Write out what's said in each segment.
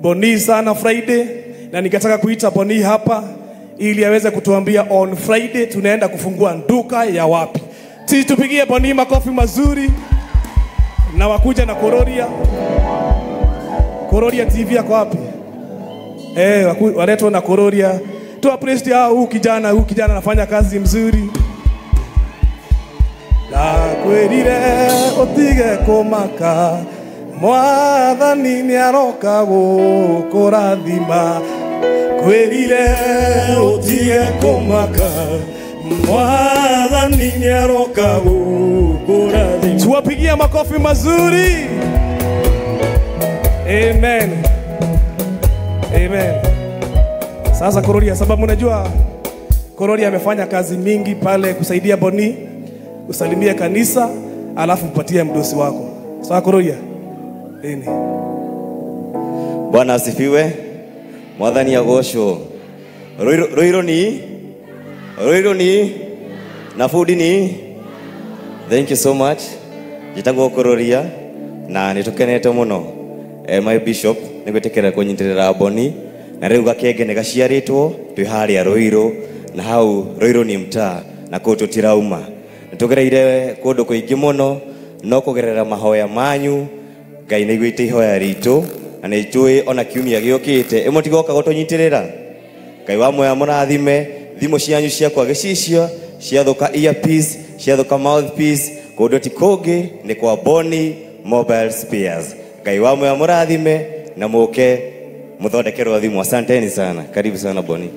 Boni sana Friday, na ningetaka kuita Boni hapa ili aweze kutuambia on Friday tunaenda kufungua duka ya wapi. Sisi tupigie Boni makofi mazuri na wakuja na Kororia. Kororia TV yako wapi? Waletwa na Kororia. Tu appreciate hao, huyu kijana anafanya kazi mzuri. Ndakwĩrire ũtige kũmaka, Mwathani nĩaroka gũkũrathima. Kwĩrire ũtige kũmaka, Mwathani nĩaroka gũkũrathima. Tuwapigie makofi mazuri. Amen. Amen. Sasa Kororia, sababu unajua Kororia amefanya kazi mingi pale kusaidia Boni, usalimie kanisa alafu upatie mdosi wako. Sawa Kororia? Nini? Bwana asifiwe. Mwathani agocwo. Ruiru ni na fudi ni. Thank you so much. Njĩtagwo Kororia na nĩtũkenete mũno. My bishop nĩgwĩtĩkĩra kũnyitĩrĩra Boni na rĩu gakenge nĩ gaciarĩtwo twĩ harĩa Ruiru na hau Ruiru ni mtaa na kũu tũtirauma. Nĩtũgereire kũndũ kũingĩ mũno no kũgerera mahoya manyu Ngai nĩaiguĩte ihoya ritũ na nĩnjũĩ ona kiumia gĩũkĩte ĩmwe tigoka gũtũnyitĩrĩra. Ngai wa muoya mũrathime thimũ cianyu ciakwa gĩcicio ciathũka earpiece ciathũka mouthpiece kũndũ ti kũngĩ nĩ kwa Boni Mobile Spares. Ngai wa muoya mũrathime na mũke mũthondekerwo thimũ. Asanteni sana. Karibu sana Boni.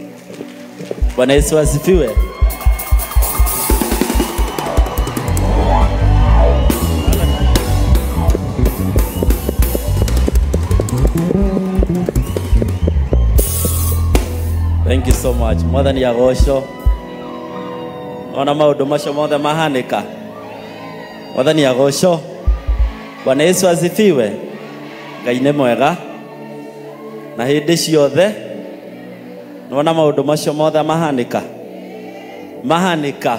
Bwana Yesu asifiwe. Thank you so much. Mwathani agocwo. Ona maũndũ macio mothe mahanĩka. Mwathani agocwo. Bwana Yesu asifiwe. Ngai nĩ mwega na hĩndĩ ciothe. Nĩwona maũndũ macio mothe mahanĩka. Mahanĩka.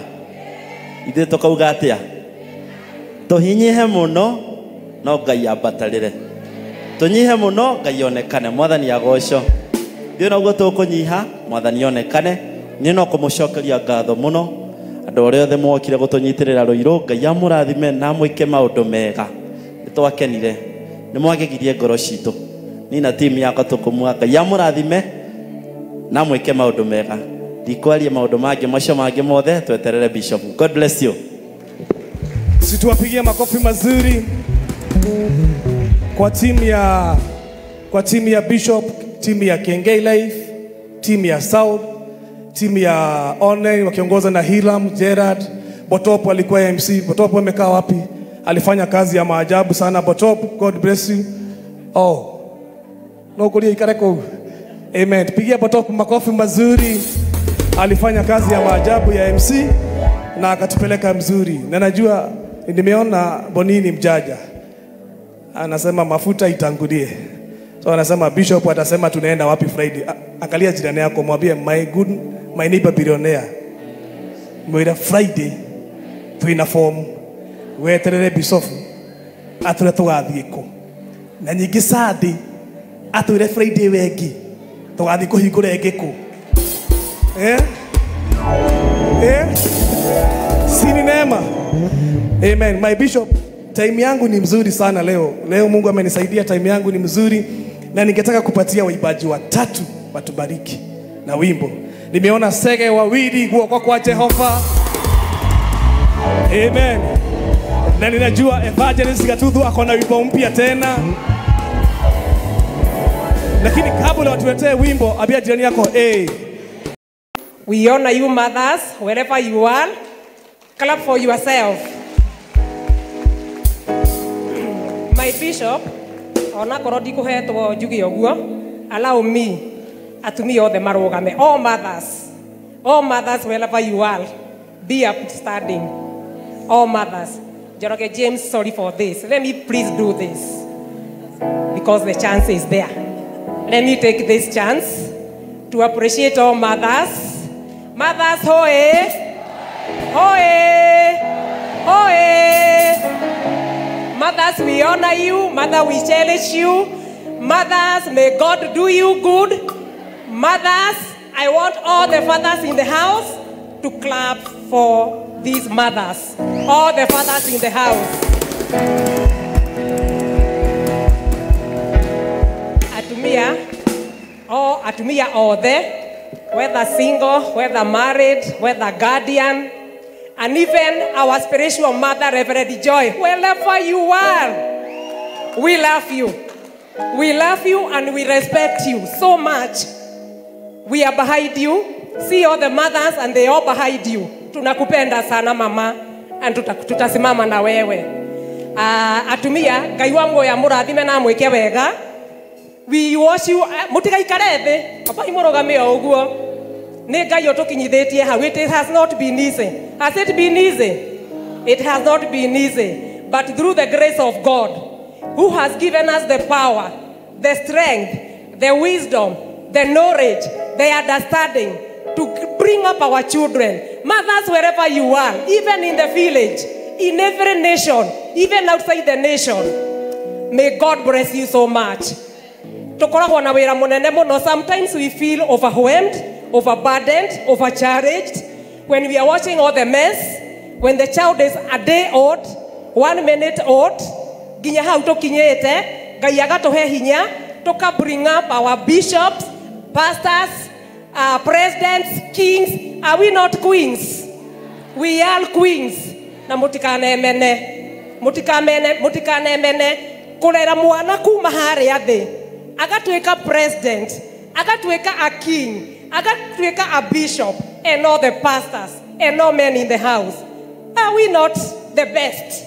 Ithuĩ tũkauga atĩa? Tũhinyihe mũno no Ngai ambatarĩre. Tũnyihe mũno Ngai onekane. Mwathani agocwo. Ithuĩ noguo tũkũnyiha Mwathani onekane. Niĩ no kũmũcokeria ngatho mũno andũ arĩa othe mwokire gũtũnyitĩrĩra Ruiru. Ngai amũrathime na amwĩke maũndũ mega. Nĩtwakenire, nĩmwagegirie ngoro citũ. Niĩ na timu yakwa tũkũmua Ngai amũrathime na amwĩke maũndũ mega. Ndikwaria maũndũ mangĩ macio mangĩ mothe, tweterere Bishop. God bless you. Situwapigie makofi mazuri kwa timu ya Bishop, timu ya Kiengei Life, timu ya South, timu ya Online wakiongoza na Hilam, Gerard, Botop alikuwa MC. Botop amekaa wapi? Alifanya kazi ya maajabu sana Botop. God bless you. Oh. No kulia ikareko. Amen. Pigia Botop makofi mazuri. Alifanya kazi ya maajabu ya MC na akatupeleka mzuri. Na najua nimeona Boni ni mjaja. Anasema mafuta itangulie. So anasema Bishop atasema tunaenda wapi Friday. Angalia jirani yako mwambie my neighbor billionaire. Mwira Friday twina form weterere Bishop atwire tugathiĩ kũ. Na nyingĩ Sunday atwire Friday wengi tugathiĩ kũhingũra ĩngĩ kũ. Si ni neema? Amen. My bishop, time yangu ni mzuri sana leo. Leo Mungu amenisaidia, time yangu ni mzuri. Na ningetaka kupatia waimbaji watatu watubariki na wimbo. Nimeona sege wawili guoko kwa Jehova. Amen. Na ninajua Evangelist Gatuthu ako na wimbo mpya tena. Lakini kabla watuletee wimbo, ambia jirani yako, hey. We honor you mothers wherever you are. Clap for yourself. My bishop, ona korwo ndikuhetwo njuge ũguo, allow me atumia othe marũgame. All mothers wherever you are, be upstanding. All mothers. Njoroge James, sorry for this. Let me please do this because the chance is there. Let me take this chance to appreciate all mothers. Mothers, hoe, hoe, hoe. Mothers, we honor you. Mother, we cherish you. Mothers, may God do you good. Mothers, I want all the fathers in the house to clap for these mothers. All the fathers in the house. Atumia, all atumia othe, whether single, whether married, whether guardian, and even our spiritual mother, Reverend Joy, wherever you are, we love you. We love you and we respect you so much. We are behind you. See all the mothers and they all behind you. Tunakupenda sana mama and tutasimama na wewe. Atumia, Ngai wa muoyo amũrathime na amwĩke wega. We wash you, mũtigaikare thĩ, abai mũrũgame o ũguo. Nĩ Ngai ũtũkinyithĩtie hau. It has not been easy. Has it been easy? It has not been easy. But through the grace of God, who has given us the power, the strength, the wisdom, the knowledge, the understanding to bring up our children. Mothers, wherever you are, even in the village, in every nation, even outside the nation, may God bless you so much. Tukoragwo na wĩra mũnene mũno. Sometimes we feel overwhelmed, overburdened, overcharged when we are watching all the mess, when the child is a day old, 1 minute old, nginya hau tũkinyĩte, Ngai agatũhe hinya, tũka bring up our bishops, pastors, presidents, kings. Are we not queens? We are queens. Na mũtikanemene, mũtikamene, mũtikanemene kũrera mwana kuma harĩa thĩ, agatuĩka president, agatuĩka a king, agatuĩka a bishop, and all the pastors, and all men in the house. Are we not the best?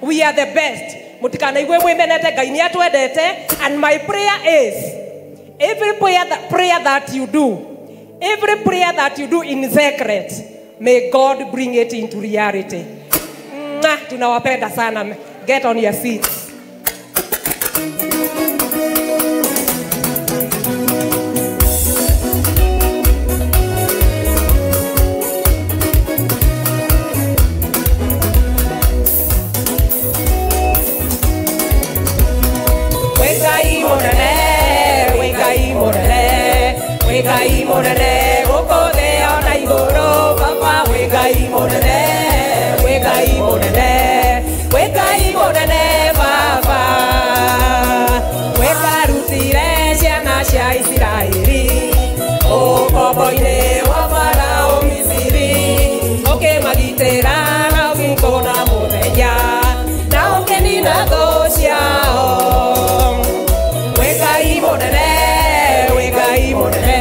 We are the best. Mũtikanaigwe mwĩmenete, Ngai nĩ atwendete. And my prayer is, every prayer that you do, every prayer that you do in secret, may God bring it into reality. Mwah, tunawapenda sana. Get on your seats. Ngai mũnene gũkũ thĩ ona igũrũ, Baba wĩ Ngai mũnene, wĩ Ngai mũnene, wĩ Ngai mũnene Baba. Wĩkarutire ciana cia Isiraeli ũkombo-inĩ wa Farao Misiri, ũkĩmagitĩra na ũtukũ na mũthenya, na ũkĩnina thũ ciao. Wĩ Ngai mũnene, wĩ Ngai mũnene,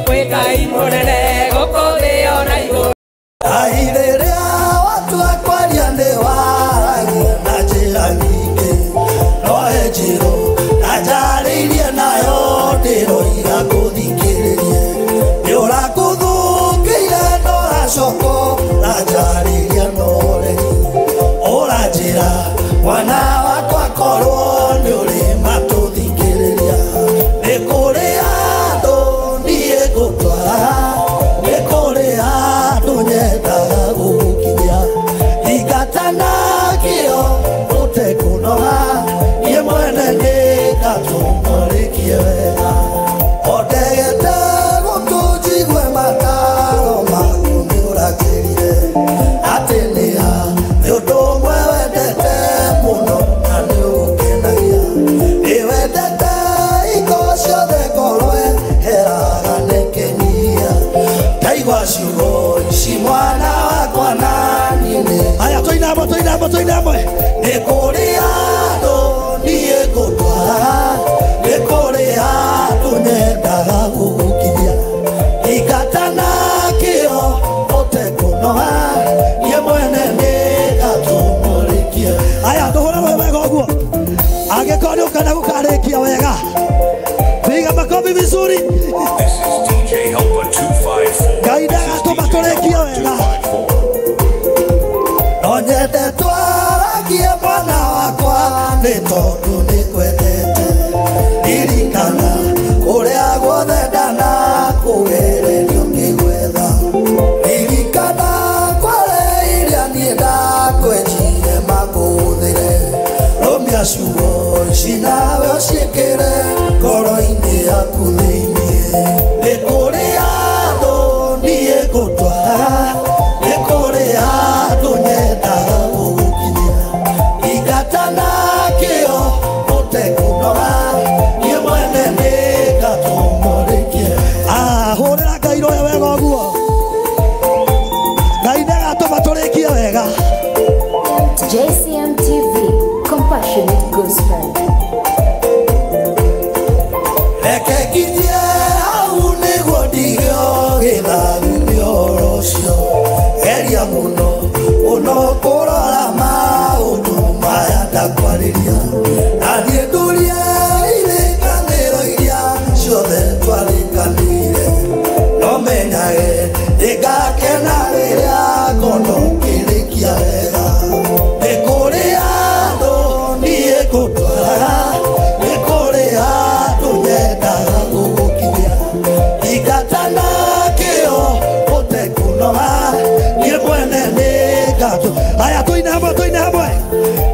wĩ Ngai mũnene gũkũ thĩ ona igũrũ. Airĩrĩa watu akwaria nĩ waragia na njĩra nyingĩ, no he njĩro na njarĩirie nayo ndĩroiga ngũthikĩrĩrie. Nĩ ũrakũthũkĩire na ũracoka ũranjarĩria na ũregi, ũranjĩra mwana wakwa korwo nĩ ũrĩ matũthikĩrĩria. Nĩ kũrĩ andũ niĩ ngũtwara, nĩ kũrĩ andũ nyendaga gũgũkinyia. Thingata kĩo ũtekũnoga, niĩ mwene nĩ ngatũmũrĩkie wega. O ndegete gũtũ njigue mataro maku nĩ ũranjĩrire atĩ nĩ harĩ ũndũ ũmwe wendete mũno na nĩ ũgũkenagia. Nĩ wendete hingo ciothe ngoro ĩheraga nĩ kĩnyia. Ndaigua ciugo ici mwana wakwa na niĩ nĩ Aya, tũinamwe, tũinamwe, tũinamwe. Nĩ kũrĩ andũ niĩ ngũtwara, nĩ kũrĩ andũ nyendaga gũgũkinyia. Thingata na kĩo ũtekũnoga, niĩ mwene nĩ ngatũmũrĩkie. Aya, tũhũre rũhĩ wega ũguo. Angĩkorwo nĩ ũkenda gũkarĩkia wega, piga makofi vizuri. This is DJ Helper 254. Ngai ndagatũma tũrĩkie wega. No nyende twaragie mwana wakwa nĩ tondũ nĩ ngwendete. Ririkana kũrĩa guothe ndanakũgererio ngĩgwetha. Ririkana kware iria niĩ ndakwenjire makũhũthĩre. Rũmia ciugo Cinawe ũciĩkĩre ngoro-inĩ yaku thĩinĩ. Nĩ kũrĩ andũ niĩ ngũtwara, nĩ kũrĩ andũ nyendaga gũgũkinyia. Ingata na kĩo ũtekũnoga, niĩ mwene nĩngatũmũrĩkie. Hũrĩra Ngai roho wega ũguo. Ngai nĩagatũma tũrĩkie wega. JCM TV, Compassionate Gospel. Reke nginyie hau nĩguo ndigio gĩthagu nĩ ũhoro ũcio. Geria mũno mũno kũrora maũndũ maya ndakwarĩria. Na niĩ ndũrie irĩkanĩro iria ciothe twarĩkanĩire. No menyage nĩngakena rĩrĩa ngona ũkĩrĩkia wega. Nĩ kũrĩ andũ niĩ ngũtwara, nĩ kũrĩ andũ nyendaga gũgũkinyia. Ingata na kĩo ũtekũnoga, niĩ mwene nĩngatũ. Haya, tũine hamwe, tũine hamwe.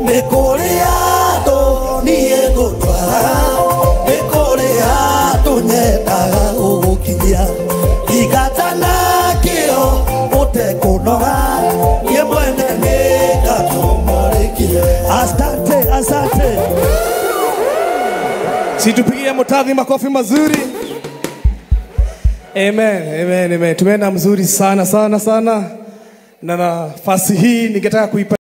Nĩ kũrĩ andũ niĩ ngũtwara, nĩ kũrĩ andũ nyendaga gũgũkinyia. Ingata na kĩo ũtekũnoga, niĩ mwene nĩngatũmũrĩkie. Asante, asante. Situpigie Mutathi makofi mazuri. Amen, amen, amen. Tumeenda mzuri sana sana sana, na nafasi hii ningetaka kuipa